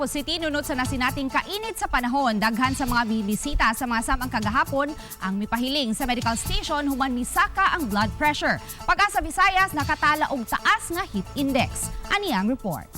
Lapu-Lapu City, nunot sa nasinating kainit sa panahon, daghan sa mga bibisita sa mga samang kagahapon ang mipahiling sa medical station human misaka ang blood pressure. Pag-asa Visayas, nakatala og taas nga heat index. Ani ang report.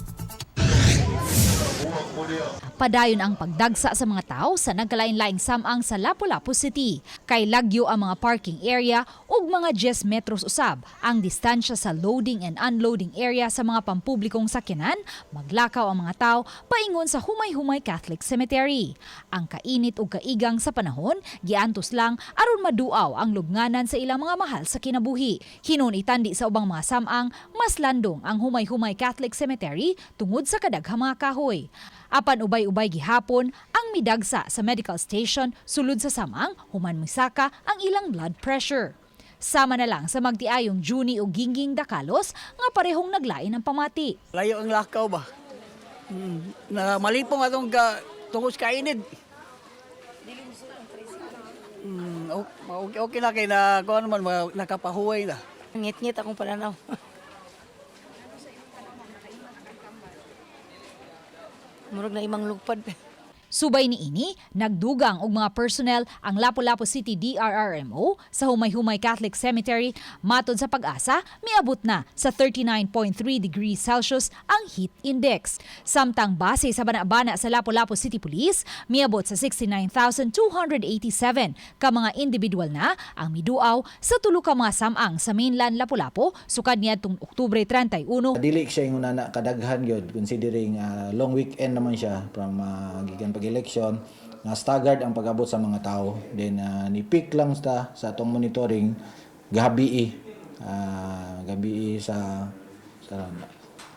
Padayon ang pagdagsa sa mga tao sa nagkalain-laing samang sa Lapu-Lapu City. Kay lagyo ang mga parking area ug mga 10 metros usab ang distansya sa loading and unloading area sa mga pampublikong sakyanan, maglakaw ang mga tao paingon sa Humay-Humay Catholic Cemetery. Ang kainit ug kaigang sa panahon, giantos lang aron maduaw ang lubnganan sa ilang mga mahal sa kinabuhi. Hinuon itandi sa ubang mga samang, mas landong ang Humay-Humay Catholic Cemetery tungod sa kadaghang mga kahoy. Apan ubay-ubay gihapon ang midagsa sa medical station sulod sa samang human misaka ang ilang blood pressure. Sama na lang sa magtiayong Juni o Gingging Dakalos nga parehong naglain ang pamati. Layo ang lakaw ba? Na malipong atong ka tungod sa kainit. Okay, okay na kay na kuan naman nakapahuway na. Ngit-ngit akong pananaw. Murag na imang lugpad. Subay niini, nagdugang og mga personnel ang Lapu-Lapu City DRRMO sa Humay-Humay Catholic Cemetery. Matod sa Pag-asa, miabot na sa 39.3 degrees Celsius ang heat index. Samtang base sa bana-bana sa Lapu-Lapu City Police, miabot sa 69,287 ka mga individual na ang miduaw sa tulo ka mga samang sa mainland Lapu-Lapu sukad niadtong Oktubre 31. Dili siya yung na kadaghan gyud, considering long weekend naman siya from gikan pag-election nga staggered ang pag-abot sa mga tao. Then ni peak lang sa atong monitoring gabi gabi sa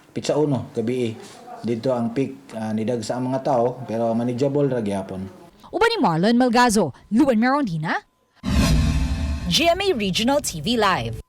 pitsa uno gabi dito ang peak, nidagsa ang mga tao, pero manageable ra gyapon. Uban ni Marlon Malgazo, Luan Merondina, GMA Regional TV Live.